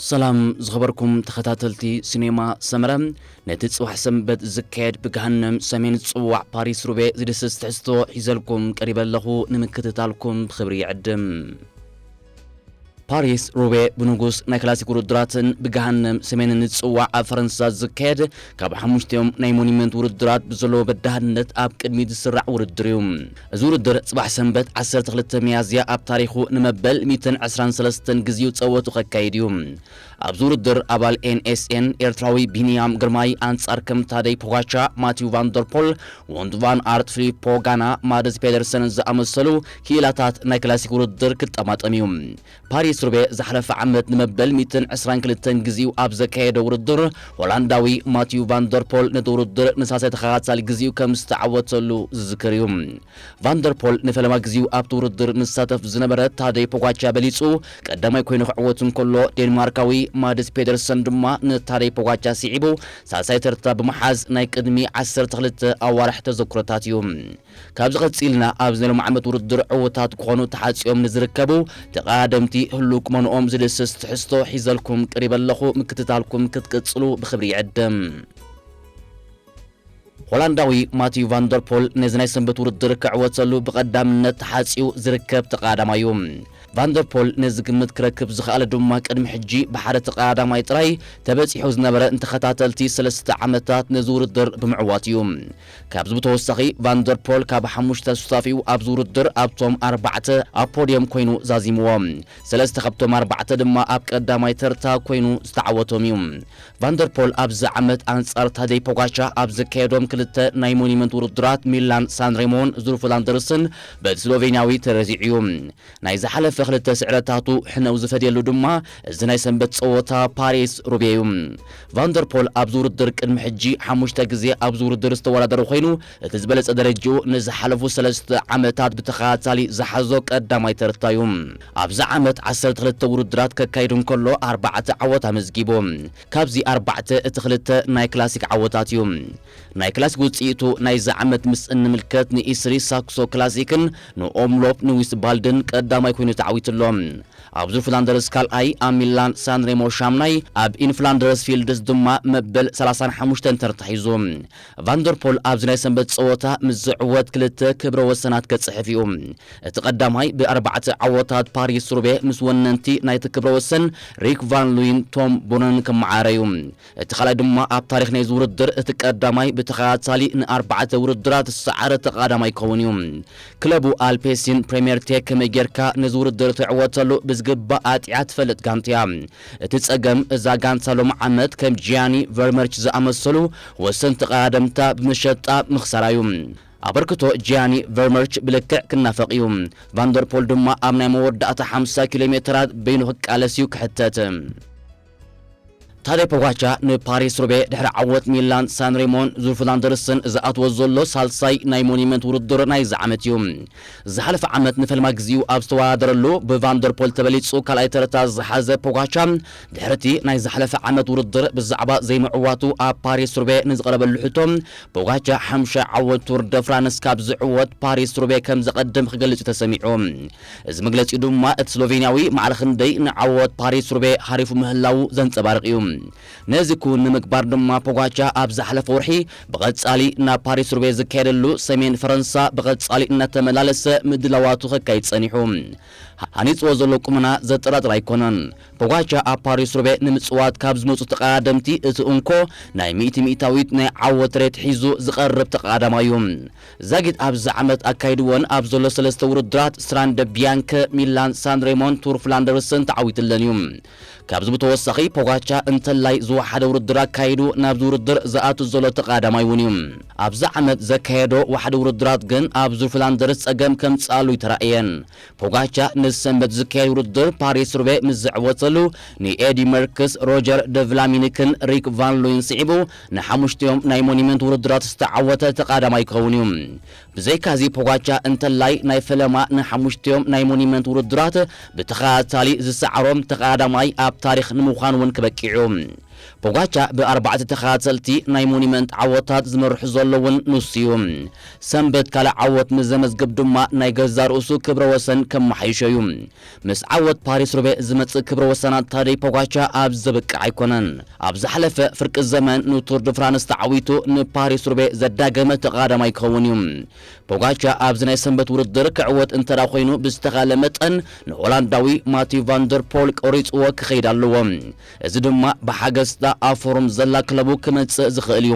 ሰላም ዝኸበርኩም ተኸታተልቲ ሲኔማ ሰመረ፣ ነቲ ጽባሕ ሰንበት ዝካየድ ብገሃነም ሰሜን ዝጽዋዕ ፓሪስ ሩቤ ዝድስስ ትሕዝቶ ሒዘልኩም ቀሪበ ኣለኹ፣ ንምክትታልኩም ብኽብሪ ይዕድም። ፓሪስ ሩቤ ብንጉስ ናይ ክላሲክ ውድድራትን ብገሃነም ሰሜንን ዝጽዋዕ ኣብ ፈረንሳ ዝካየድ ካብ ሓሙሽቲኦም ናይ ሞኒመንት ውድድራት ብዘለዎ በዳህነት ኣብ ቅድሚት ዝስራዕ ውድድር እዩ። እዚ ውድድር ጽባሕ ሰንበት ዓሰርተ ክልተ ሚያዝያ ኣብ ታሪኹ ንመበል ሚእትን ዕስራን ሰለስተን ግዜኡ ጸወቱ ከካይድ እዩ። ኣብዚ ውድድር ኣባል ኤን ኤስ ኤን ኤርትራዊ ቢንያም ግርማይ ኣንጻር ከም ታደይ ፖጋቻ፣ ማቲው ቫንደርፖል፣ ወንድ ቫን ኣርት፣ ፊሊፖ ጋና፣ ማደስ ፔደርሰን ዝኣመሰሉ ክኢላታት ናይ ክላሲክ ውድድር ክጠማጠም እዩ። ፓሪስ ሩቤ ዝሓለፈ ዓመት ንመበል ሚእትን ዕስራን ክልተን ግዜኡ ኣብ ዘካየደ ውድድር፣ ሆላንዳዊ ማቲው ቫንደርፖል ነቲ ውድድር ንሳልሳይ ተኸታታሊ ግዜኡ ከም ዝተዓወተሉ ዝዝክር እዩ። ቫንደርፖል ንፈለማ ግዜኡ ኣብቲ ውድድር ንሳተፍ ዝነበረ ታደይ ፖጋቻ በሊጹ ቀዳማይ ኮይኑ ክዕወት እንከሎ፣ ዴንማርካዊ ማድስ ፔደርሰን ድማ ንታደይ ፖጋቻ ስዒቡ ሳልሳይ ተርታ ብምሓዝ ናይ ቅድሚ ዓሰርተ ክልተ ኣዋርሕ ተዘክሮታት እዩ። ካብዚ ቀጺልና ኣብዚ ናይ ሎሚ ዓመት ውድድር ዕዉታት ክኾኑ ተሓጺኦም ንዝርከቡ ተቐዳደምቲ ህሉው ቁመንኦም ዝድስስ ትሕዝቶ ሒዘልኩም ቀሪበ ኣለኹ። ምክትታልኩም ክትቅጽሉ ብኽብሪ ይዕድም። ሆላንዳዊ ማቲው ቫንደርፖል ነዚ ናይ ሰንበት ውድድር ክዕወተሉ ብቐዳምነት ተሓጺኡ ዝርከብ ተቐዳዳማይ እዩ። ቫንደርፖል ነዚ ግምት ክረክብ ዝኸኣለ ድማ ቅድሚ ሕጂ ብሓደ ተቐዳዳማይ ጥራይ ተበጺሑ ዝነበረ ንተኸታተልቲ ሰለስተ ዓመታት ነዚ ውድድር ብምዕዋት እዩ። ካብዚ ብተወሳኺ ቫንደርፖል ካብ ሓሙሽተ ሱታፊኡ ኣብዚ ውድድር ኣብቶም ኣርባዕተ ኣብ ፖድየም ኮይኑ ዛዚምዎ። ሰለስተ ካብቶም ኣርባዕተ ድማ ኣብ ቀዳማይ ተርታ ኮይኑ ዝተዓወቶም እዩ። ቫንደርፖል ኣብዚ ዓመት ኣንጻር ታደይ ፖጋቻ ኣብ ዘካየዶም ክልተ ናይ ሞኒመንት ውድድራት ሚላን ሳንሬሞን ዙር ፍላንደርስን በቲ ስሎቬንያዊ ተረዚዑ እዩ። ናይ ዝሓለፈ ክልተ ስዕረታቱ ሕነው ዝፈድየሉ ድማ እዚ ናይ ሰንበት ጸወታ ፓሪስ ሩቤ እዩ። ቫንደርፖል ኣብዚ ውድድር ቅድሚ ሕጂ ሓሙሽተ ግዜ ኣብዚ ውድድር ዝተወዳደረ ኮይኑ፣ እቲ ዝበለጸ ደረጃኡ ንዝሓለፉ ሰለስተ ዓመታት ብተኸታታሊ ዝሓዞ ቀዳማይ ተርታ እዩ። ኣብዚ ዓመት ዓሰርተ ክልተ ውድድራት ከካይድ እንከሎ፣ ኣርባዕተ ዓወት ኣመዝጊቡ። ካብዚ ኣርባዕተ እቲ ክልተ ናይ ክላሲክ ዓወታት እዩ። ናይ ክላሲክ ውጽኢቱ ናይዚ ዓመት ምስ እንምልከት፣ ንኢስሪ ሳክሶ ክላሲክን ንኦምሎፕ ንዊስባልድን ቀዳማይ ኮይኑ ተዓዊቱ ኣሎ። ኣብ ዙር ፍላንደርስ ካልኣይ፣ ኣብ ሚላን ሳንሬሞ ሻምናይ፣ ኣብ ኢንፍላንደርስ ፊልድስ ድማ መበል ሰላሳን ሓሙሽተን ተርታ ሒዙ። ቫንደርፖል ኣብዚ ናይ ሰንበት ጸወታ ምስ ዝዕወት ክልተ ክብረ ወሰናት ከጽሕፍ እዩ። እቲ ቀዳማይ ብኣርባዕተ ዓወታት ፓሪስ ሩቤ ምስ ወነንቲ ናይቲ ክብረ ወሰን ሪክ ቫን ሉይን ቶም ቦነን ክመዓረ እዩ። እቲ ካልኣይ ድማ ኣብ ታሪኽ ናይዚ ውድድር እቲ ቀዳማይ ብተኸታታሊ ንኣርባዕተ ውድድራት ዝሰዓረ ተቐዳዳማይ ክኸውን እዩ። ክለቡ ኣልፔሲን ፕሬምየር ቴክ ከመይ ጌርካ ነዚ ውድድር ትዕወተሉ ብዝግባእ ኣጥዕያ ትፈልጥ ጋንታ እያ። እቲ ጸገም እዛ ጋንታ ሎሚ ዓመት ከም ጂያኒ ቨርመርች ዝኣመሰሉ ወሰንቲ ተቐዳደምታ ብምሸጣ ምኽሳራ እዩ። ኣበርክቶ ጂያኒ ቨርመርች ብልክዕ ክናፈቕ እዩ። ቫንደርፖል ድማ ኣብ ናይ መወዳእታ ሓምሳ ኪሎ ሜተራት በይኑ ክቃለስ እዩ ክሕተት። ታደይ ፖጋቻ ንፓሪስ ሩቤ ድሕሪ ዓወት ሚላን ሳንሬሞን ዙር ፍላንደርስን ዝኣትዎ ዘሎ ሳልሳይ ናይ ሞኒመንት ውድድር ናይዚ ዓመት እዩ። ዝሓለፈ ዓመት ንፈልማ ግዜኡ ኣብ ዝተወዳደረሉ ብቫንደርፖል ተበሊጹ ካልኣይ ተርታ ዝሓዘ ፖጋቻ፣ ድሕርቲ ናይ ዝሓለፈ ዓመት ውድድር ብዛዕባ ዘይምዕዋቱ ኣብ ፓሪስ ሩቤ ንዝቐረበሉ ሕቶ፣ ፖጋቻ ሓምሻይ ዓወት ቱር ደ ፍራንስ ካብ ዝዕወት ፓሪስ ሩቤ ከም ዘቐድም ክገልጽ እዩ ተሰሚዑ። እዚ መግለጺኡ ድማ እቲ ስሎቬንያዊ ማዕረ ክንደይ ንዓወት ፓሪስ ሩቤ ሃሪፉ ምህላዉ ዘንጸባርቕ እዩ። ነዚ ክውን ንምግባር ድማ ፖጋቻ ኣብ ዝሓለፈ ወርሒ ብቐጻሊ ናብ ፓሪስ ሩቤ ዝካየደሉ ሰሜን ፈረንሳ ብቐጻሊ እናተመላለሰ ምድላዋቱ ከካይድ ጸኒሑ። ሃኒጽዎ ዘሎ ቁመና ዘጠራጥር ኣይኮነን። ፖጋቻ ኣብ ፓሪስ ሩቤ ንምጽዋት ካብ ዝመጹ ተቐዳደምቲ እቲ እንኮ ናይ ሚእቲ ሚእታዊት ናይ ዓወት ሬት ሒዙ ዝቐርብ ተቐዳዳማይ እዩ። ዛጊት ኣብዚ ዓመት ኣካይድወን ኣብ ዘሎ ሰለስተ ውድድራት ስትራንደ ቢያንከ፣ ሚላን ሳንሬሞን፣ ቱር ፍላንደርስን ተዓዊትለን እዩ። ካብዚ ብተወሳኺ ፖጋቻ እንተላይ ዝወሓደ ውድድር ኣካይዱ ናብዚ ውድድር ዝኣቱ ዘሎ ተቐዳዳማይ እውን እዩ። ኣብዚ ዓመት ዘካየዶ ዋሕዲ ውድድራት ግን ኣብ ዙር ፍላንደርስ ጸገም ከምጽኣሉ ይተራእየን። ፖጋቻ ንሰንበት ዝካየድ ውድድር ፓሪስ ሩቤ ምስ ዘዕወተሉ ንኤዲ መርክስ፣ ሮጀር ደቭላሚኒክን ሪክ ቫን ሉይን ስዒቡ ንሓሙሽቲኦም ናይ ሞኒመንት ውድድራት ዝተዓወተ ተቐዳማይ ክኸውን እዩ። ብዘይካዚ ፖጋቻ እንተላይ ናይ ፈለማ ንሓሙሽቲኦም ናይ ሞኒመንት ውድድራት ብተኸታታሊ ዝሰዓሮም ተቐዳዳማይ ኣብ ታሪኽ ንምዃን እውን ክበቂዑ። ፖጋቻ ብኣርባዕተ ተኸታተልቲ ናይ ሞኒመንት ዓወታት ዝመርሑ ዘሎ እውን ንሱ እዩ። ሰንበት ካልእ ዓወት ምስ ዘመዝግብ ድማ ናይ ገዛ ርእሱ ክብረ ወሰን ከመሓይሾ እዩ። ምስ ዓወት ፓሪስ ሩቤ ዝመጽእ ክብረ ወሰናት ታደይ ፖጋቻ ኣብ ዘብቅዕ ኣይኮነን። ኣብ ዝሓለፈ ፍርቂ ዘመን ንቱር ድ ፍራንስ ተዓዊቱ ንፓሪስ ሩቤ ዘዳገመ ተቐዳዳማይ ክኸውን እዩ። ፖጋቻ ኣብዚ ናይ ሰንበት ውድድር ክዕወት እንተዳ ኮይኑ ብዝተኻለ መጠን ንሆላንዳዊ ማቲው ቫንደርፖል ቆሪጽዎ ክኸይድ ኣለዎ። እዚ ድማ ብሓገዝ እታ ኣብ ፎርም ዘላ ክለቡ ክመጽእ ዝኽእል እዩ።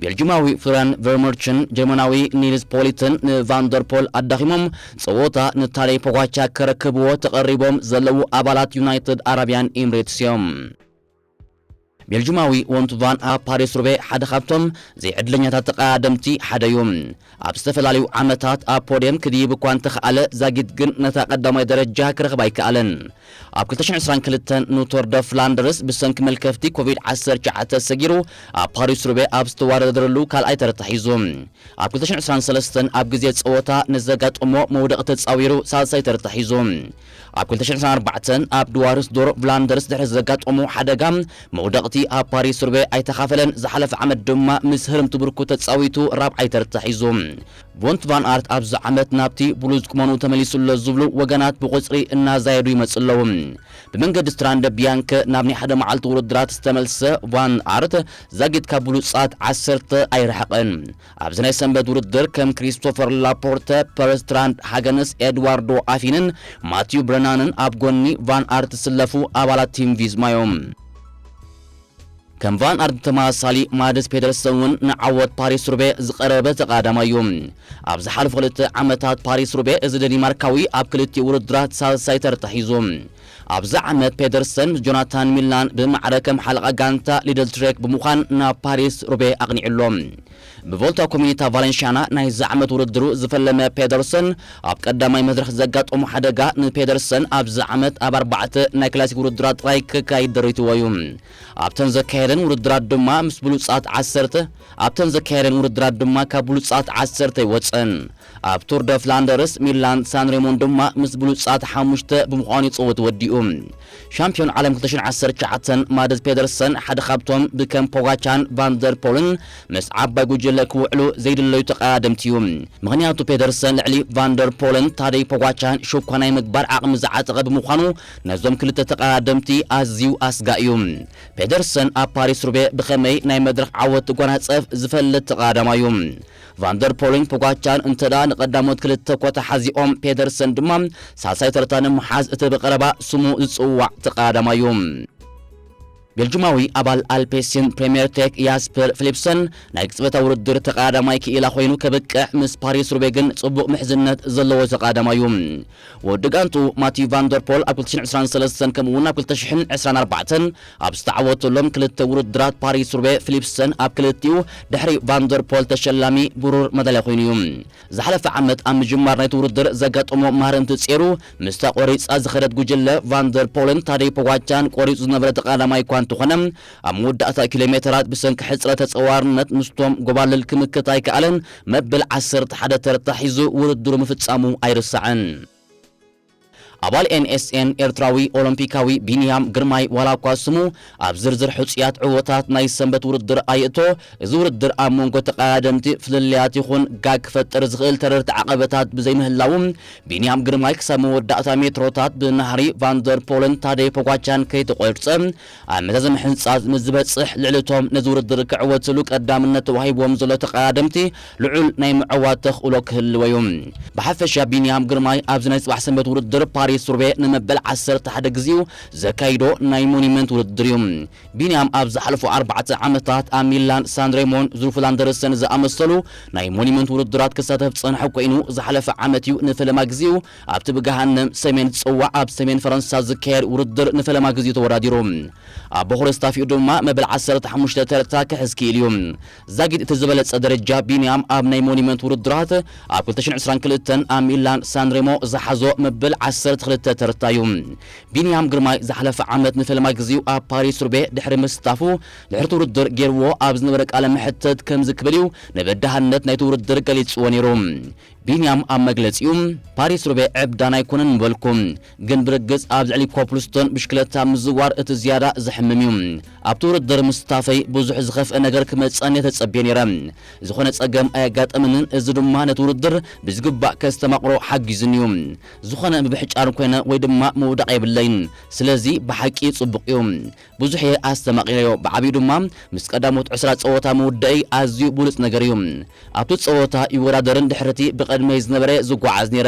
ቤልጂማዊ ፍሎሪያን ቨርመርችን ጀርመናዊ ኒልስ ፖሊትን ንቫንደርፖል ኣዳኺሞም ጸወታ ንታደይ ፖጋቻ ከረክብዎ ተቐሪቦም ዘለዉ ኣባላት ዩናይትድ ኣረብያን ኤምሬትስ እዮም። ቤልጂማዊ ወንት ቫን ኣብ ፓሪስ ሩቤ ሓደ ካብቶም ዘይዕድለኛታት ተቐዳደምቲ ሓደ እዩ። ኣብ ዝተፈላለዩ ዓመታት ኣብ ፖድየም ክድይብ እኳ እንተኸኣለ፣ ዛጊት ግን ነታ ቀዳማይ ደረጃ ክረኽብ ኣይከኣለን። ኣብ ክልተ ሽሕን ዕስራን ክልተን ንቶር ደ ፍላንደርስ ብሰንኪ መልከፍቲ ኮቪድ ዓሰርተ ትሽዓተ ሰጊሩ ኣብ ፓሪስ ሩቤ ኣብ ዝተዋዳደረሉ ካልኣይ ተርታ ሒዙ። ኣብ ክልተ ሽሕን ዕስራን ሰለስተን ኣብ ግዜ ጸወታ ንዘጋጠሞ መውደቕ ተጻዊሩ ሳልሳይ ተርታ ሒዙ። ኣብ ክልተ ሽሕን ዕስራን ኣርባዕተን ኣብ ድዋርስ ዶር ፍላንደርስ ድሕሪ ዘጋጠሞ ሓደጋ መውደቕቲ ኣብ ፓሪስ ሩቤ ኣይተኻፈለን። ዝሓለፈ ዓመት ድማ ምስ ህርምቲ ብርኩ ተጻዊቱ ራብዓይ ተርታ ሒዙ። ቮንት ቫን ኣርት ኣብዚ ዓመት ናብቲ ብሉዝ ቁመኑ ተመሊሱ ኣሎ ዝብሉ ወገናት ብቁጽሪ እናዛየዱ ይመጽእ ኣለዉ። ብመንገዲ ስትራንደ ቢያንከ ናብ ናይ ሓደ መዓልቲ ውድድራት ዝተመልሰ ቫን ኣርት ዛጊት ካብ ብሉጻት ዓሰርተ ኣይረሓቐን። ኣብዚ ናይ ሰንበት ውድድር ከም ክሪስቶፈር ላፖርተ፣ ፐርስትራንድ ሃገንስ፣ ኤድዋርዶ ኣፊንን ማቲዩ ብረናንን ኣብ ጎኒ ቫን ኣርት ዝስለፉ ኣባላት ቲም ቪዝማ እዮም። ከም ቫን ኣርት ተመሳሳሊ ማድስ ፔደርሰን እውን ንዓወት ፓሪስ ሩቤ ዝቐረበ ተቐዳዳማይ እዩ። ኣብ ዝሓለፉ ክልተ ዓመታት ፓሪስ ሩቤ እዚ ደኒማርካዊ ኣብ ክልቲኡ ውድድራት ሳልሳይ ተርታ ሒዙ። ኣብዚ ዓመት ፔደርሰን ምስ ጆናታን ሚላን ብማዕረ ከም ሓለቓ ጋንታ ሊደል ትሬክ ብምዃን ናብ ፓሪስ ሩቤ ኣቕኒዑ ኣሎ። ብቮልታ ኮሚኒታ ቫለንሽያና ናይዚ ዓመት ውድድሩ ዝፈለመ ፔደርሰን ኣብ ቀዳማይ መድረኽ ዘጋጠሞ ሓደጋ ንፔደርሰን ኣብዚ ዓመት ኣብ ኣርባዕተ ናይ ክላሲክ ውድድራት ጥራይ ክካይድ ደሪትዎ እዩ። ኣብተን ዘካየደን ውድድራት ድማ ምስ ብሉጻት ዓሰርተ ኣብተን ዘካየደን ውድድራት ድማ ካብ ብሉጻት ዓሰርተ ኣይወጸን። ኣብ ቱር ደ ፍላንደርስ ሚላን ሳንሬሞን ድማ ምስ ብሉጻት ሓሙሽተ ብምዃኑ እዩ ጸወት ወዲኡ። ሻምፒዮን ዓለም ክልተ ሽሕን ዓሰርተ ትሽዓተን ማድስ ፔደርሰን ሓደ ካብቶም ብከም ፖጋቻን ቫንደርፖልን ምስ ዓባይ ጉጅለ ክውዕሉ ዘይድለዩ ተቐዳደምቲ እዩ። ምኽንያቱ ፔደርሰን ልዕሊ ቫንደርፖልን ታደይ ፖጋቻን ሽኳ ናይ ምግባር ዓቕሚ ዝዓጠቐ ብምዃኑ ነዞም ክልተ ተቐዳደምቲ ኣዝዩ ኣስጋእ እዩ። ፔደርሰን ኣብ ፓሪስ ሩቤ ብኸመይ ናይ መድረኽ ዓወት ትጓናጸፍ ዝፈልጥ ተቐዳዳማይ እዩ። ቫንደርፖልን ፖጋቻን እንተ ደኣ ንቐዳሞት ክልተ ኮታ ሓዚኦም፣ ፔደርሰን ድማ ሳልሳይ ተርታ ንምሓዝ እቲ ብቐረባ ስሙ ዝጽዋዕ ተቐዳዳማይ እዩ። ቤልጂማዊ ኣባል ኣልፔሲን ፕሬምየር ቴክ ያስፐር ፊሊፕሰን ናይ ቅጽበታዊ ውድድር ተቐዳዳማይ ክኢላ ኮይኑ ከብቅዕ ምስ ፓሪስ ሩቤ ግን ጽቡቕ ምሕዝነት ዘለዎ ተቐዳዳማይ እዩ። ወዲ ጋንቱ ማቲው ቫንደርፖል ኣብ ክልተ ሽሕን ዕስራን ሰለስተን ከምኡ እውን ኣብ ክልተ ሽሕን ዕስራን ኣርባዕተን ኣብ ዝተዓወተሎም ክልተ ውድድራት ፓሪስ ሩቤ ፊሊፕሰን ኣብ ክልቲኡ ድሕሪ ቫንደርፖል ተሸላሚ ብሩር መዳልያ ኮይኑ እዩ። ዝሓለፈ ዓመት ኣብ ምጅማር ናይቲ ውድድር ዘጋጠሞ ማህረምቲ ጼሩ ምስታ ቆሪጻ ዝኸደት ጉጅለ ቫንደርፖልን ታደይ ፖጋቻን ቆሪጹ ዝነበረ ተቐዳዳማይ እኳ እንተኾነ ኣብ መወዳእታ ኪሎ ሜተራት ብሰንኪ ሕጽረት ተጸዋርነት ምስቶም ጎባልል ክምክት ኣይከኣለን። መበል ዓሰርተ ሓደ ተርታ ሒዙ ውድድሩ ምፍጻሙ ኣይርሳዕን። ኣባል ኤንኤስኤን ኤርትራዊ ኦሎምፒካዊ ቢንያም ግርማይ ዋላ እኳ ስሙ ኣብ ዝርዝር ሕጹያት ዕወታት ናይ ሰንበት ውድድር ኣየእቶ፣ እዚ ውድድር ኣብ መንጎ ተቐዳደምቲ ፍልልያት ይኹን ጋግ ክፈጥር ዝኽእል ተረርቲ ዓቐበታት ብዘይምህላዉ፣ ቢንያም ግርማይ ክሳብ መወዳእታ ሜትሮታት ብናህሪ ቫንደርፖልን ታደይ ፖጋቻን ከይተቖርጸ ኣብ መዛዘሚ ሕንጻጽ ምስ ዝበጽሕ፣ ልዕሊ እቶም ነዚ ውድድር ክዕወትሉ ቀዳምነት ተዋሂብዎም ዘሎ ተቐዳደምቲ ልዑል ናይ ምዕዋት ተኽእሎ ክህልዎ እዩ። ብሓፈሻ ቢንያም ግርማይ ኣብዚ ናይ ጽባሕ ሰንበት ውድድር ፓሪስ ሩቤ ንመበል ዓሰርተ ሓደ ግዜኡ ዘካይዶ ናይ ሞኒመንት ውድድር እዩ። ቢንያም ኣብ ዝሓለፉ ኣርባዕተ ዓመታት ኣብ ሚላን ሳንሬሞን ዙር ፍላንደርስን ዝኣመሰሉ ናይ ሞኒመንት ውድድራት ክሳተፍ ዝጸንሐ ኮይኑ፣ ዝሓለፈ ዓመት እዩ ንፈለማ ግዜኡ ኣብቲ ብገሃነም ሰሜን ዝጽዋዕ ኣብ ሰሜን ፈረንሳ ዝካየድ ውድድር ንፈለማ ግዜኡ ተወዳዲሩ። ኣብ ቦኹሪ ስታፊኡ ድማ መበል ዓሰርተ ሓሙሽተ ተርታ ክሕዝ ክኢሉ እዩ። ዛጊት እቲ ዝበለጸ ደረጃ ቢንያም ኣብ ናይ ሞኒመንት ውድድራት ኣብ ክልተ ሽሕን ዕስራን ክልተን ኣብ ሚላን ሳንሬሞ ዝሓዞ መበል ዓሰርተ ክልተ ተርታ እዩ። ቢንያም ግርማይ ዝሓለፈ ዓመት ንፈለማ ግዜኡ ኣብ ፓሪስ ሩቤ ድሕሪ ምስታፉ፣ ድሕሪ እቲ ውድድር ገይርዎ ኣብ ዝነበረ ቃለ መሕተት ከምዚ ክብል እዩ ንበዳህነት ናይቲ ውድድር ገሊጽዎ ነይሩ። ቢንያም ኣብ መግለጺኡ፣ "ፓሪስ ሩቤ ዕብዳን ኣይኮነን ምበልኩ፣ ግን ብርግጽ ኣብ ልዕሊ ኮፕልስቶን ብሽክለታ ምዝዋር እቲ ዝያዳ ዘሕምም እዩ። ኣብቲ ውድድር ምስታፈይ ብዙሕ ዝኸፍአ ነገር ክመጸኒ ተጸብየ ነይረ። ዝኾነ ጸገም ኣየጋጠመንን፣ እዚ ድማ ነቲ ውድድር ብዝግባእ ከስተማቕሮ ሓጊዝኒ እዩ። ዝኾነ ምብሕጫር ኮይነ ወይ ድማ ምውዳቕ የብለይን። ስለዚ ብሓቂ ጽቡቕ እዩ። ብዙሕ እየ ኣስተማቒረዮ። ብዓቢኡ ድማ ምስ ቀዳሞት ዕስራ ጸወታ ምውዳእይ ኣዝዩ ብሉጽ ነገር እዩ። ኣብቲ ጸወታ ይወዳደርን ድሕርቲ ብቐድመይ ዝነበረ ዝጓዓዝ ነይረ።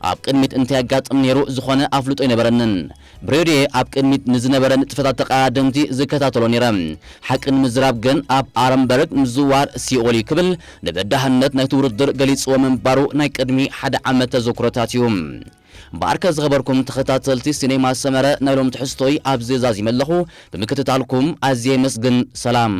ኣብ ቅድሚት እንታይ የጋጥም ነይሩ ዝኾነ ኣፍልጦ ኣይነበረንን። ብሬድዮ ኣብ ቅድሚት ንዝነበረ ንጥፈታት ተቐዳደምቲ ዝከታተሎ ነይረ። ሓቂ ንምዝራብ ግን ኣብ ኣረንበርግ ምዝዋር ሲኦል እዩ" ክብል ንበዳህነት ናይቲ ውድድር ገሊጽዎ ምንባሩ ናይ ቅድሚ ሓደ ዓመት ተዘክሮታት እዩ። እምበኣርከ ዝኸበርኩም ተኸታተልቲ ሲኔማ ሰመረ ናይ ሎም ትሕዝቶይ ኣብዚ ዛዚመ ኣለኹ። ብምክትታልኩም ኣዝየ የመስግን። ሰላም።